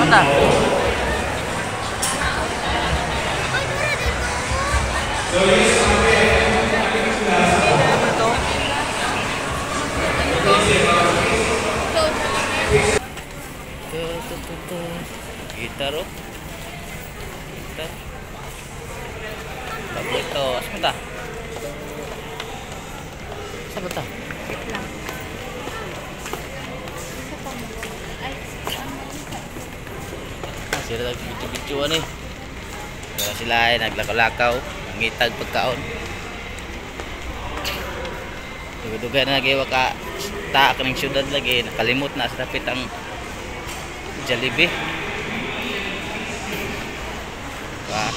Aman ta. Gitar oh. Gitar. Paborito. Asa man ta? Asa ba ta? Wait lang. Ah, sila nagbidyo-bidyoan eh. Pero sila ay naglakaw-lakaw, nangitag pagkaon. Dugay-dugay na nagiwa ka ta kaning syudad lagi, nakalimot na sa dapit ang Jollibee. Ba.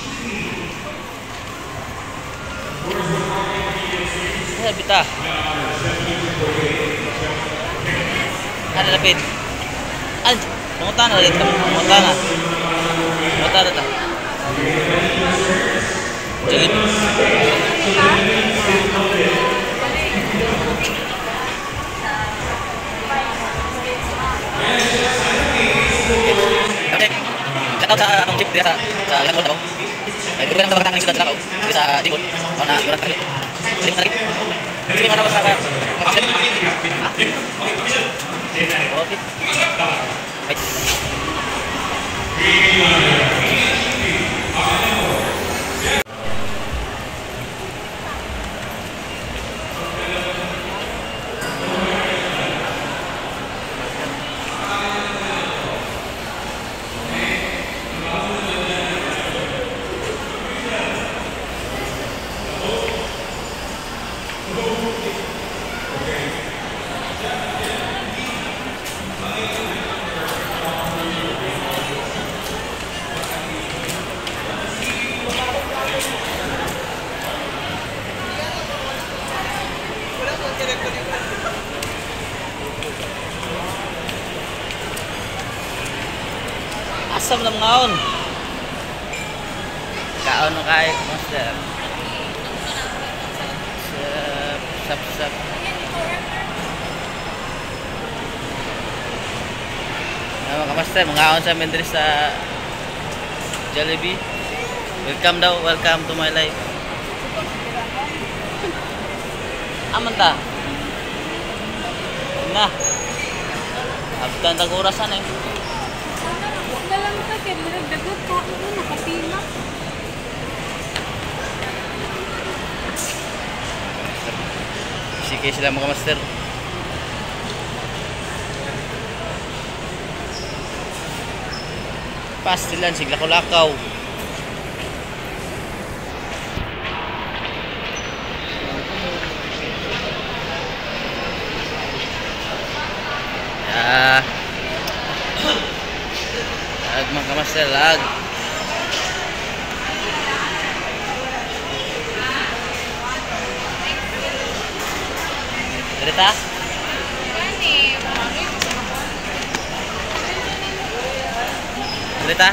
Ay, bita. Ano lapit? Ay, pangutan na dito. Pangutan na. Pangutan na ta. Jollibee. Okay. Shout out sa akong chip dito sa Langon ako. Ay, dugay lang sa syudad sa Davao. Dito sa Dingkod. Ako na murag kali. Limot na lagi. Sige, mga sa Okay. Ay. Asam na mga kaon. Kaon na kayo, master. Sap, sap, sap. Ayan, mga master, mga kaon sa amin diri sa Jollibee. Welcome daw, welcome to my life. Aman ta. Na. Abtan tag orasan eh. Dalang ka kay nagdagot ka mo nakapila. Sige sila mga master. Pastilan sigla ko lakaw. Ah. Lag mga master, lag. Direta? Direta?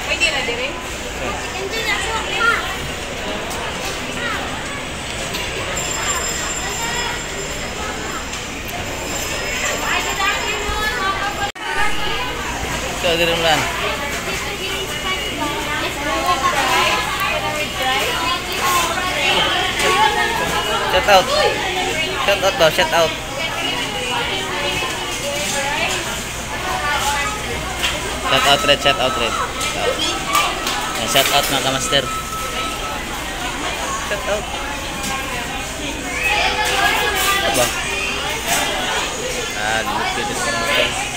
Pwede na dire? Ito, dire mo lang. Shout out. Shout out daw, shout out. Shout out red, shout out red. Shout out mga kamaster. Shout out. Ano ba? Ah, limit ko dito.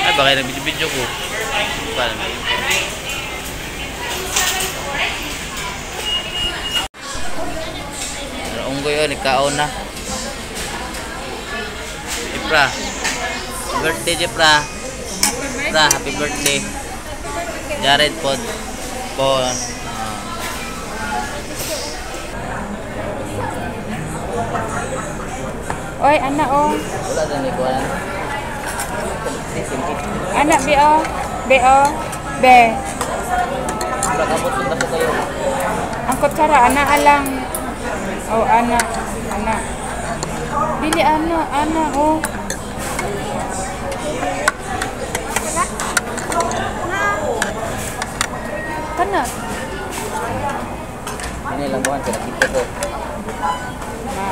Ay, baka nag-video ko. Paano ba yun? Unggoy yun, ikaon na. Jepra. Birthday, Jepra. Jepra, happy birthday. Jared pod. Pod. Oy, ana oh. Wala din ni Kuan. Anak, be oh. Be oh. Be. Ang kutsara, ana alang. Oh, ana. Ana. Dili, ana. Ana, oh. Kana. Ini lang buwan kaya kita ko. Ma.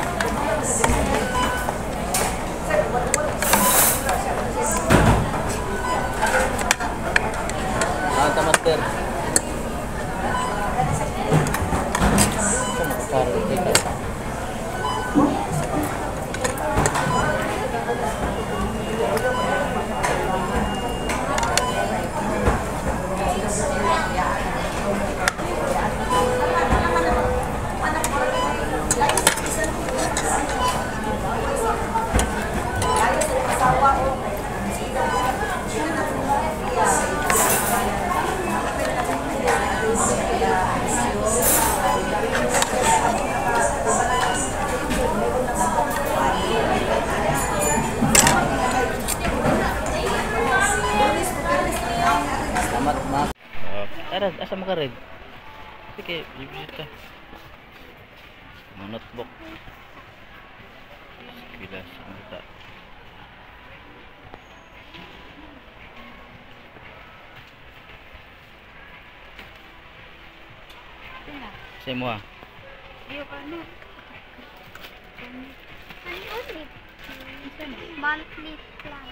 Ah, master. Kutsara dito. Salamat, ma. Tara, asa mo ka red? Sige, bibisita. Mga notebook. Eskwela sa mga. Sa imo ah. Iyo ka na. Ano ulit? Monthly plan.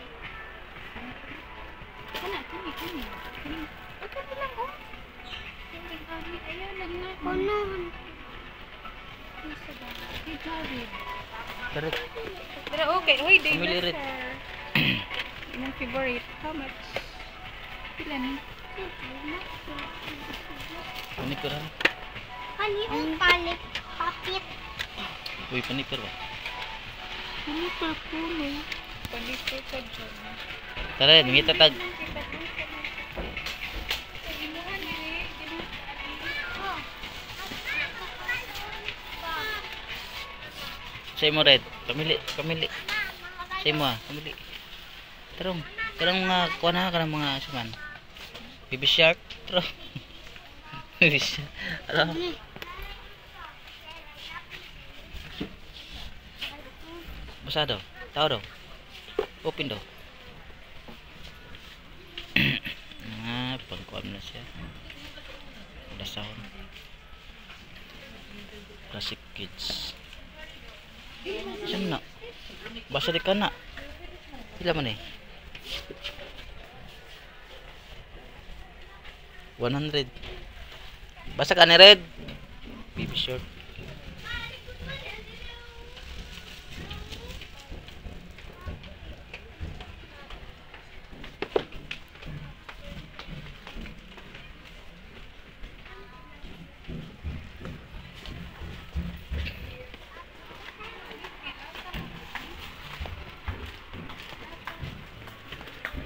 Kana, kani, kani. Kani. Ay, kani lang, oh. Kani, ayaw lang na. Kuno. Kay Jared. Tara. Pero okay, hoy, day Pamili na rin. sir. Imong favorite. How much? Pila ni? Panipir ha. Kani ang palit papit. Uy, panipir ba? Panipir puno. Panipir ka dyan. Tara, ngita tag. Sa imo red. Pamili, pamili. Sa imo ah, pamili. Tarong, karang mga kuan na karang mga suman. Baby shark, taro. Baby shark. Ano? Basa daw. Tao daw. Open daw. Ah, pangkuan na siya. Basahon. Classic Kids. Saan na? Basa di ka na. Pila man eh? 100. Basa ka ni Red. Baby short.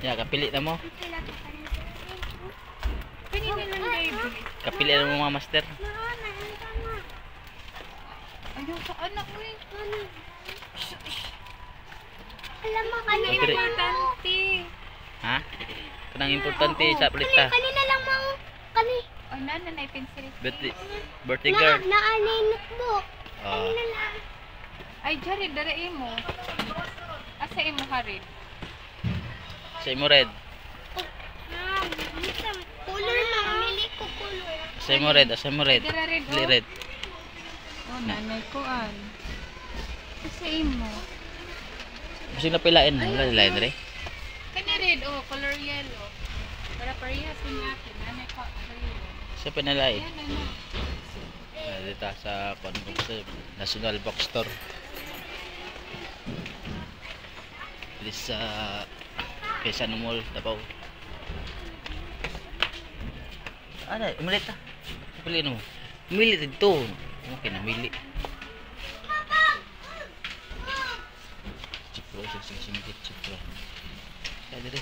Ya, kapili na mo. Kanina lang, baby. Kapili na mo mga master. Ayaw sa anak mo eh. Alam mo kanina Okay. Importante. Ha? Kanang importante sa palita. Kanina lang mo kani Oh, nana na pencil. Birthday, birthday na girl. na ano yung notebook. Ah, Kanina lang. Ay, Jared, dara imo. Asa imo harid? sa imo red. Ah, color na mamili ko color. Sa imo red, sa imo red. Dara red, Dili oh. red. Oh, nanay ko an. Asa imo? Kasi napilain, wala lain dre. Kani red, oh, color yellow. Para parehas ni akin. Nanay ko, yellow. Sa pinalay. Ayan, ano. Ah, dito sa kuan sa National Bookstore. Dito sa Quezon Mall, Davao. Ano, umilit ta. Pili mo. Umili dito. Okay na, mili. Chipro, sing sing chipro. Kaya dire.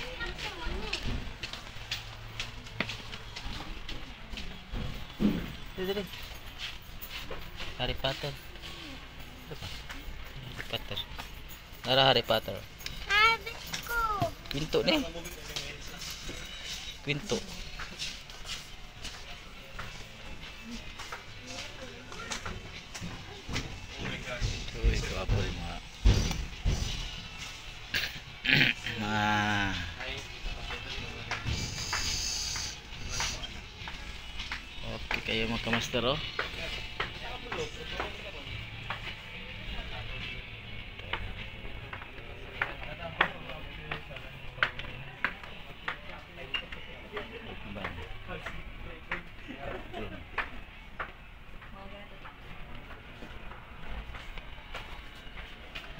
Dire. Harry Potter. Ano ba? Harry Potter. Nara Harry Potter. Ah, ko. Kwinto ni. Kwinto. Uy, kawapo rin mga mga okay kayo mga kamaster, oh.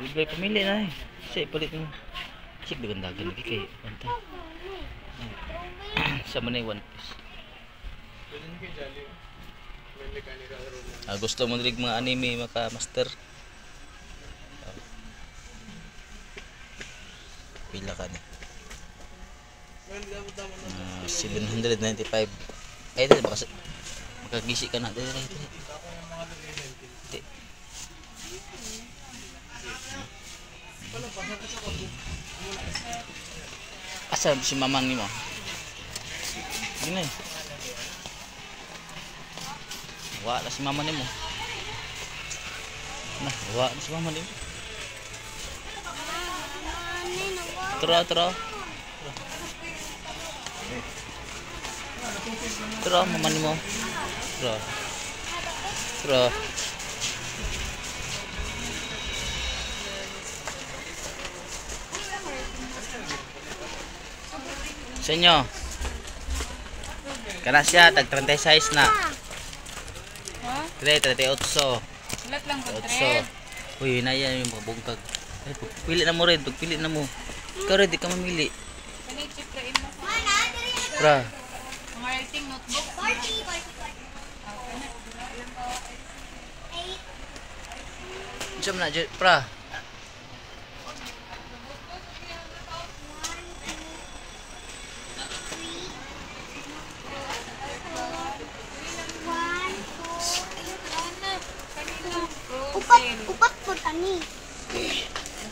Goodbye pamilya na eh. Kasi palit mo. Kasi dagan-dagan lagi kay banta. Sa man one piece. Gusto mo diri mga anime maka master. Pila ka ni? 795. Ay, dali baka makagisi ka na dali dali. Di. Asa si mamang nimo? Gini. Wa na si mama nimo. Nah, wa na si mama nimo. Tara, tara. Tara, mama nimo. Tara. Tara. Sa inyo. Kana siya tag 36 na. Ha? 38. Sulat lang ko, 3. 8. Uy, na yan yung mga bungkag. Ay, pagpili na mo rin, pagpili na mo. Ikaw rin, di ka mamili. Kani chip ra imo. Pra. Mga writing notebook. 40, 40, 40. 8. Unsa man na, pra? 1, 2, 3. Upat, upat po tani.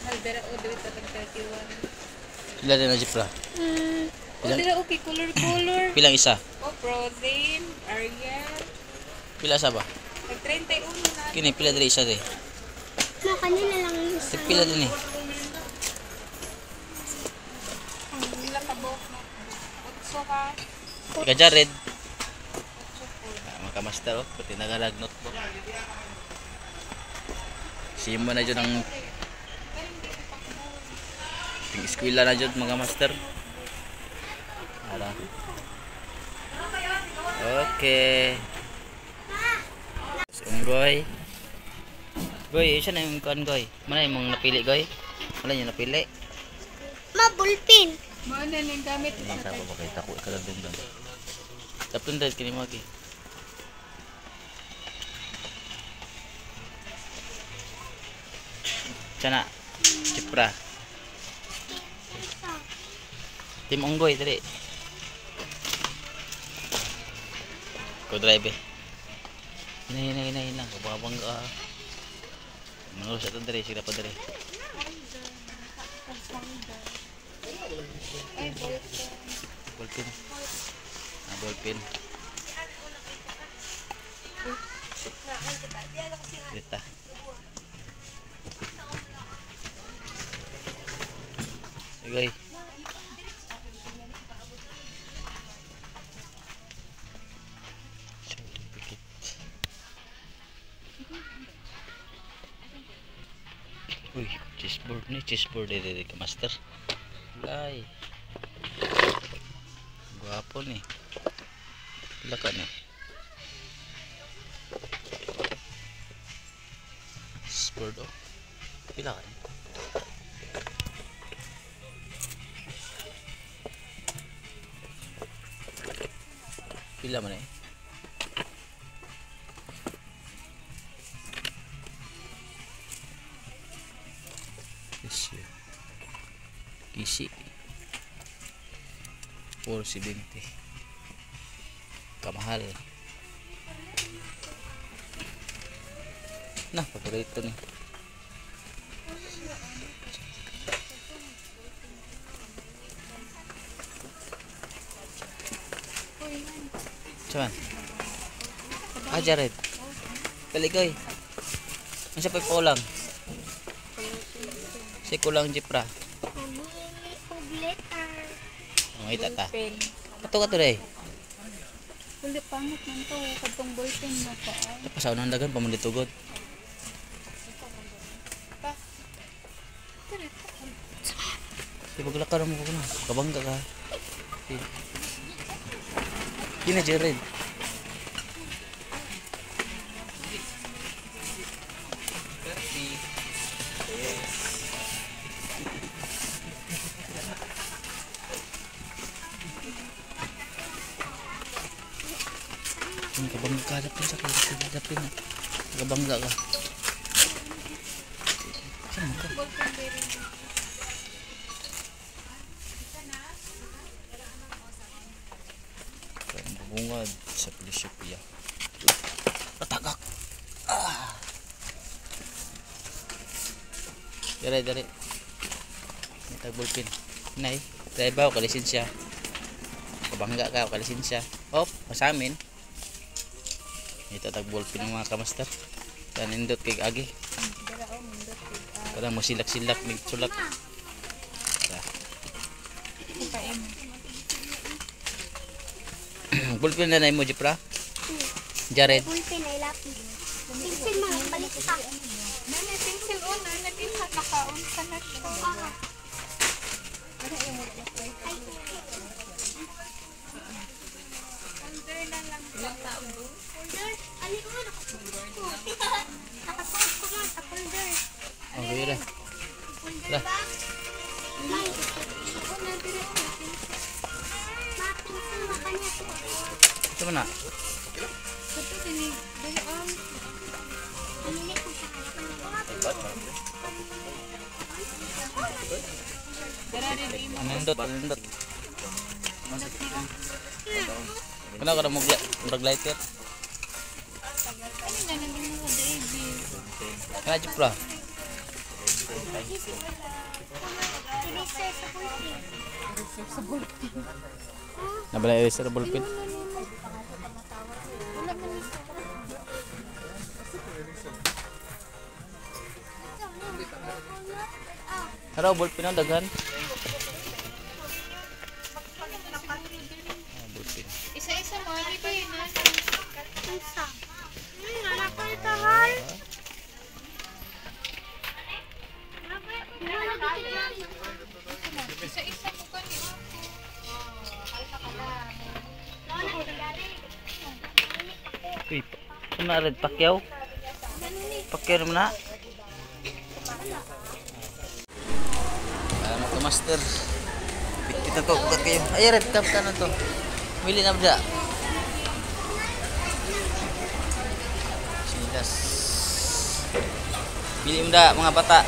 Mahal dara o diri ta tag 31. Pila din na si pra? O dira okay color color. Pilang isa? O Frozen, Ariel. Pila sa ba? Tag 31 na. Kini pila diri isa diri. Ma, kanina lang yung isa. Tag pila din eh. Pila ka buok na? 8 ka. Ika Jared. 8 po. Mga kamaster oh, pati nagalag notebook. Simo na dyan ang ting eskwela na dyan mga master. Ara. Okay. So, Goy. Goy, isa na yung kuan Goy. Mana yung mga napili Goy? Wala yung napili. Ma, bulpin. Mao na ning gamit Hindi sa pa pakita ko ikaladong lang. Tapon dahil kini magi. Sana Cipra. Tim Unggoy dali. Ko drive eh. Hinay hinay hinay lang kababang ka. Mangulos ato diri sila pa diri. Ay, ballpen. Ballpen. Ah, ballpen. Dita. Sige. Certificate. Uy, chessboard ni, chessboard dito ka master. Lai. Gwapo ni. Pila ka ni? Chessboard oh. Pila ka ni? Pila man eh? Yes, yeah. Kisi 470. Kamahal. Nah, paborito ni. Saan? Ah, Jared. Kaligoy. Ano siya pa'y kulang? Si kulang Jipra. Mamili og letter. Mangita ta. Pen. Ato ka today. Wala pangit man to. Kadtong ballpen mo pa. Ay. Tapos sa unang dagan pamulitugod. Pa. Diri ta. Di paglakaran mo ko na. Kabangga ka. Di. Di na Jared. Ang kabangga ka, dapin sa kaya, dapin na. Kabangga ka. Saan mo ka? Ballpen diri. Ang bungad sa Filosofia. Patagak! Ah! Dere, dere. May tag-ballpen. Nay, drive ba? Kalisensya. Kabangga ka, kalisensya. Op, masamin. Ito tag-ballpen ng mga kamaster. Tanindot kay Agi. Dira oh, mindot kay. Parang masilak-silak, may sulak. Pa Ballpen na na mo, Jipra? Jared. Ballpen ay lapis. Pencil mga palit ka. Nana pencil oh, nana din ha nakaon ka na siya. Ah. Ay, Folder na lang. folder. Ali ko nakasuot ko. Nakasuot ko man sa folder. Okay ra. Folder Lah. ba? May. Oh, na diri oh, Ma, pencil makanya to. Ito mo na. Kato dinhi diri ang Pamili ko sa kanya. dara rin imo. Anindot, anindot. Kana ka na mo murag lighter. Ano nga nang mo baby? Kana Jipra. Eraser sa ballpen. Sa ballpen. Nabala eraser ballpen. Wala man ni sa. Haraw ballpen ang daghan. Ah, ballpen. Isa-isa mo ani ba na? Unsa? Anak ko ito, hal. Isa-isa mo kani ako. Uy, na red Pacquiao. Pacquiao naman na. Para mo master. Bitbit na to, bukat kayo. Ay, red cup ka na to. Mili na ba? Silas. Bili mo da mga bata.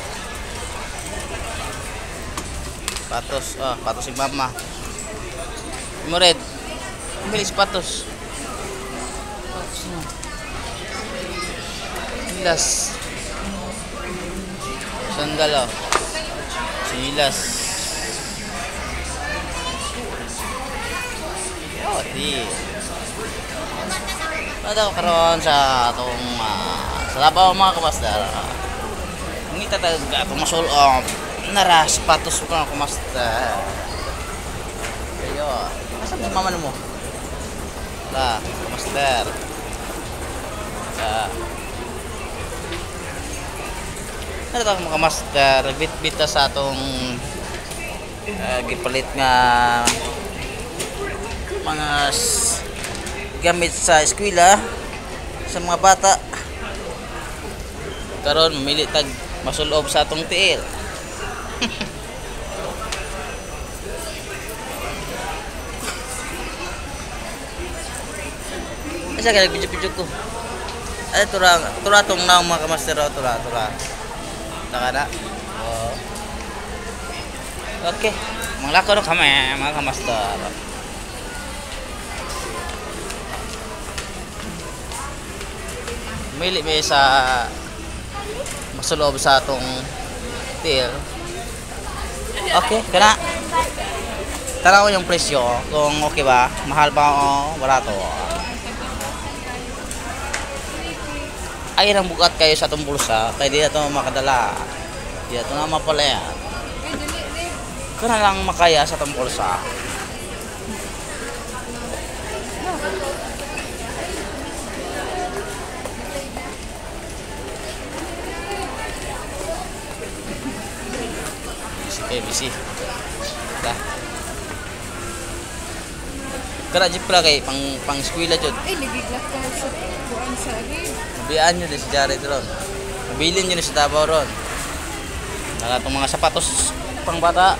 Patos, oh, patos si mama. Mo red. Bili sapatos. Patos na. Silas. Sandal oh. Silas. Oh, di. Ano karon sa atong sa Davao mga kamaster. Ngita tag atong masul nara sapatos mga kamaster. Kayo, asa mo mama mo? La, kamaster. Sa ano ta mga kamaster, bit-bit ta sa atong gipalit nga mga gamit sa eskwela sa mga bata. Karon mamili tag masulob sa atong tiil. Asa ka nagbidyo-bidyo ko? Ay, tura, tura tong naong mga kamaster, oh, tura, tura. Taka na. Oh. Okay. Manglakaw na kami, mga kamaster. Mili may sa masulob sa atong tiil. Okay, kana. Tanaw yung presyo kung okay ba, mahal ba o barato. Ay nang bugat kayo sa atong bulsa kay di na to makadala. Di na to na mapalaya. Ay, dali, red. Kana lang makaya sa atong bulsa. Busy kayo, busy. Ta. Kana jeep ra kay pang pang eskwela jud. Ay, ligiglat ka sa kuan sa red. Mabiyaan nyo din si Jared ron. Mabilin nyo din sa Davao ron. Naka itong mga sapatos pang bata.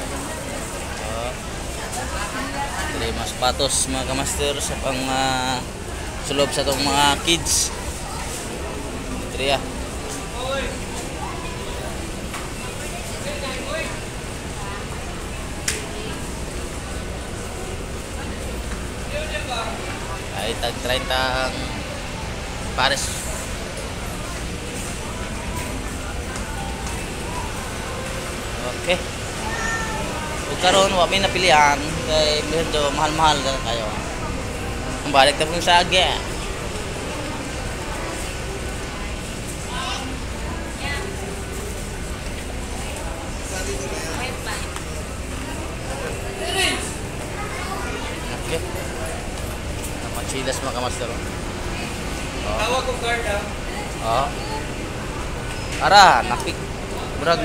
Oh. Dali mga sapatos mga kamaster sa pang sulob sa itong mga kids. Dali ah. Ay tag 30 ang pares. Okay. Ug karon wa may napilian kay medyo mahal-mahal na kayo. Ang balik na pong sa agi. Okay. Machilas mga kamaster. Oh. Tawag kong guard ah. Oh. Ara, napik. Murag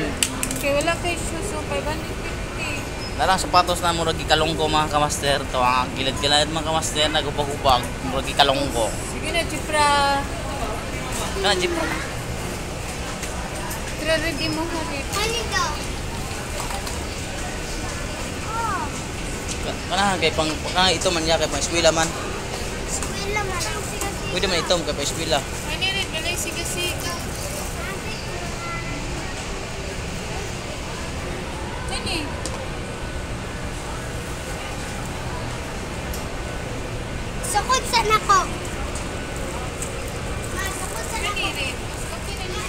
Kay wala kay shoes, so 550. narang sapatos na murag gikalongko mga kamaster. To ang gilad-gilad mga kamaster nagubag-ubag murag gikalongko. Sige na, Jifra. Kana jeep. Tara, red mo ha, red. Ano daw? Oh, Kana kay pang kana ito man niya kay pang eskwela man. eskwela man. Pwede man ito kay pang eskwela. Ano red, balay siga-siga. Kani? Sukod sa nako. Ma, sukod sa nako. Kani, red? Okay na ni.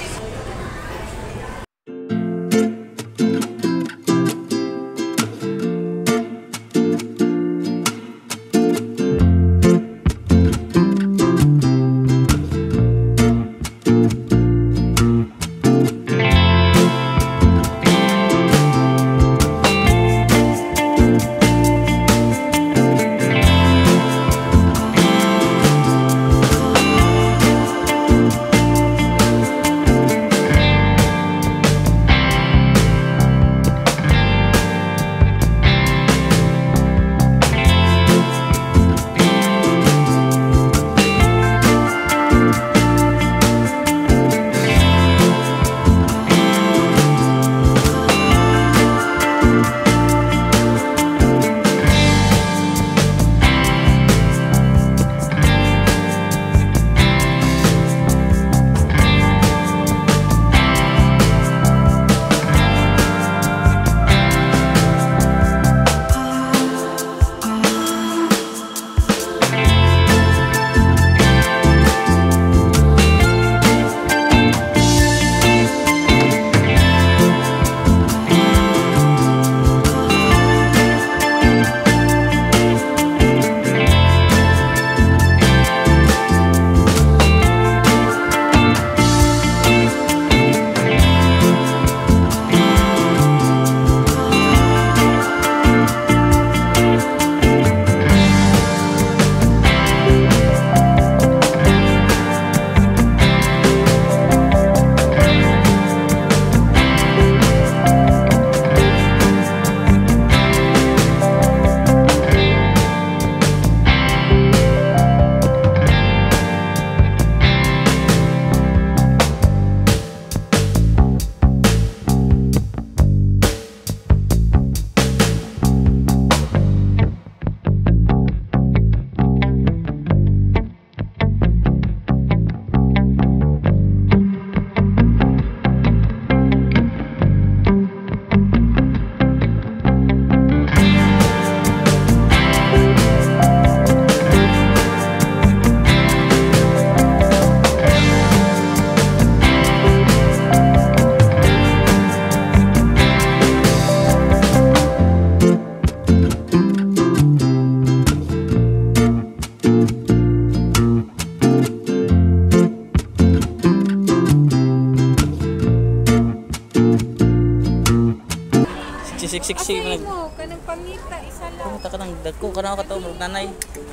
Siksik Asa man. mo kanang pangita isa lang. Pumunta ka ng dagko ka na ka to murag nanay.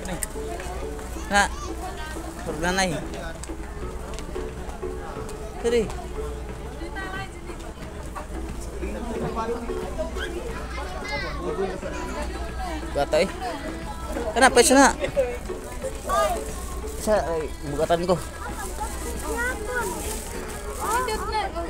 Kani. Na. Murag nanay. Diri. Bata eh. Kana pa na. Sa ay, bugatan ko. Pindot na. Oh,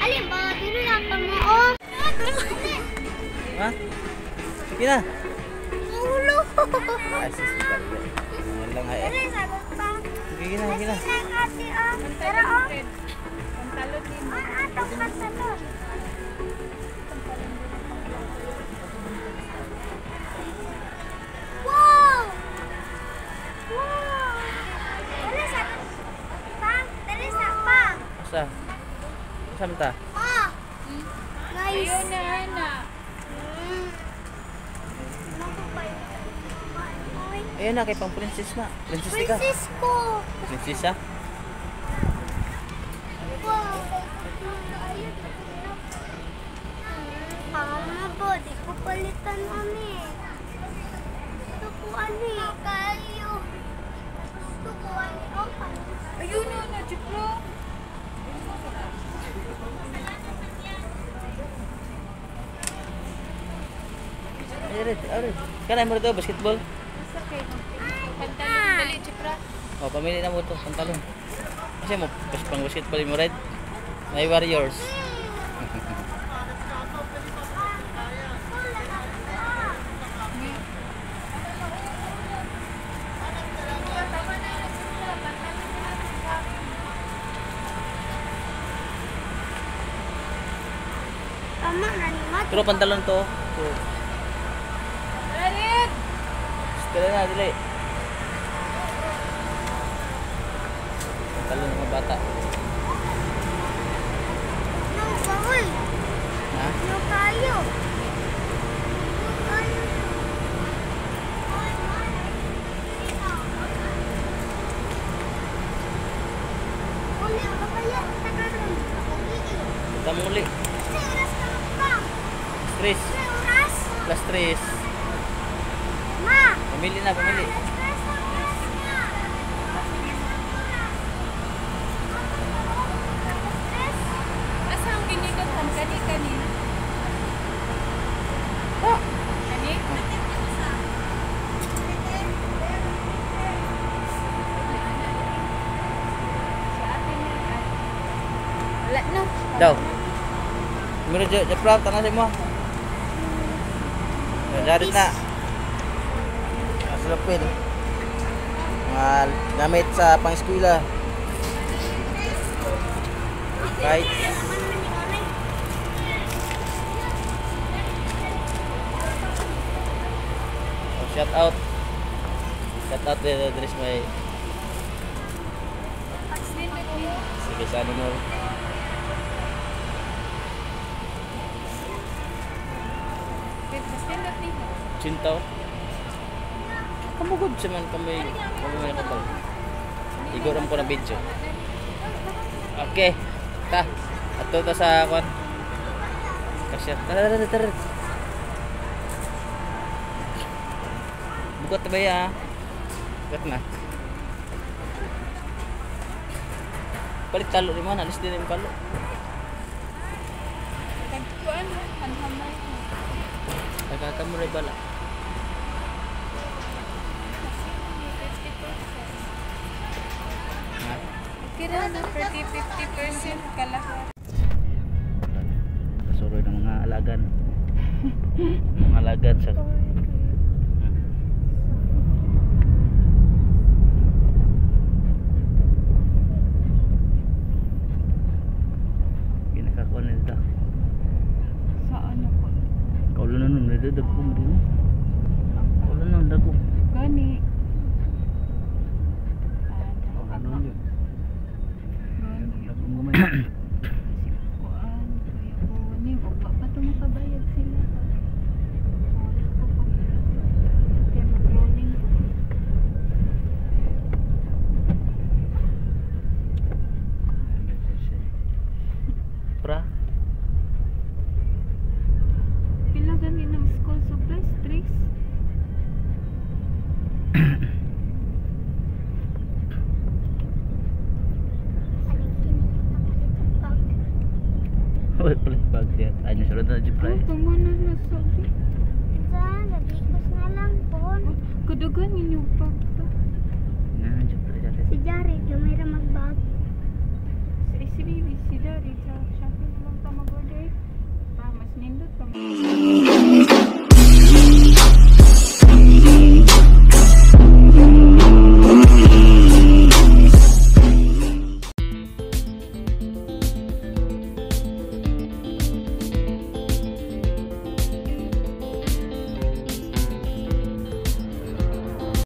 Alin ba? Dito lang pa mo, oh. Ha? Sige na. Ulo. Ay, sis, lang ay. Dali, sagot pa. Sige na, sige na. Silang ate, oh. Tara, oh. Pantalon din. Ah, atong pantalon. Wow! Wow! Dali, sagot pa. Dali, sa pa. Asa? Asa man ta? Ah! Nice. Ayun na, ana. Ayun na kay pang princess na. Princess ka. Princess ko. Prinsesa? Wow. Tama ba? Di ko palitan mami. Gusto ko ano eh. Kayo. Gusto ko ano. Oh, Ayun na, na, Jupro. Ay, red, ay, red. Kanay mo rito, basketball. Asa kay pantalon dali, Jupro. O, pamili na mo ito, pantalon. Kasi mo, pang basketball mo, red. May warriors. Tama na, Jupro. Pantalon na natin sa akin. Tama na ni Mati. Pero pantalon to. So, Tara, Red. dali na, dali. Pantalon ng mga bata. No, bawal. Ha? No, kayo. No, kayo. Uli, papaya, tagaron. Tama uli. Kasi oras ka pa. Stress. Kasi oras. Plus stress. Ma! Pamili na, pamili. Alas tres ang oras na. Alas tres ang oras. Alas tres. Asa ang ginigot ang kani kani? Kani? Sa atin na, ay. Wala na. Daw. Mira, Jepra, tanong sa mo. Jarit na. Masulapin. Mga gamit sa pang-eskwela. Right. Oh, shout out. Shout out din address may Nindot ni. sige sa ano mo. Mas nindot ni. Chintaw. Kamugod sa man kami kami may nakabal. Iguram ko na video. Okay. Ta. Ato ta sa kwan. Kasya. Tara tara tara. Bukat na ba ya? Bukat na. Palit talo ni man, alis din yung kalo. Tagkuan, hanhamay. Nagkakamuray bala. 50%. Ha? Kira na 30 50% kalahat. Kasuroy ng mga alagan. Mga alagan sa Ginakakuha na dito. Sa ano ko? Kaulo na nun, dito, dagko mo dito. Kaulo na nun, dagko. Gani Gani. Oh, ano yun? Gani. Lagong gumay. Si kuan, kuya ko ni wa pa to makabayad sila. Wala ko pa. Kaya mag-rolling. Pra. Pila gani ng school supplies? Tres? Palit ang bag. Uy, palit bag diya. Ay, nasulod na dyan, pre. Ay, tama na na sabi. Diyan, nabikos na lang po. Kudugan ninyo pag pa. Na, dyan, pre, dyan. Si Jared, gamay ra magbag. Si baby, si Daddy,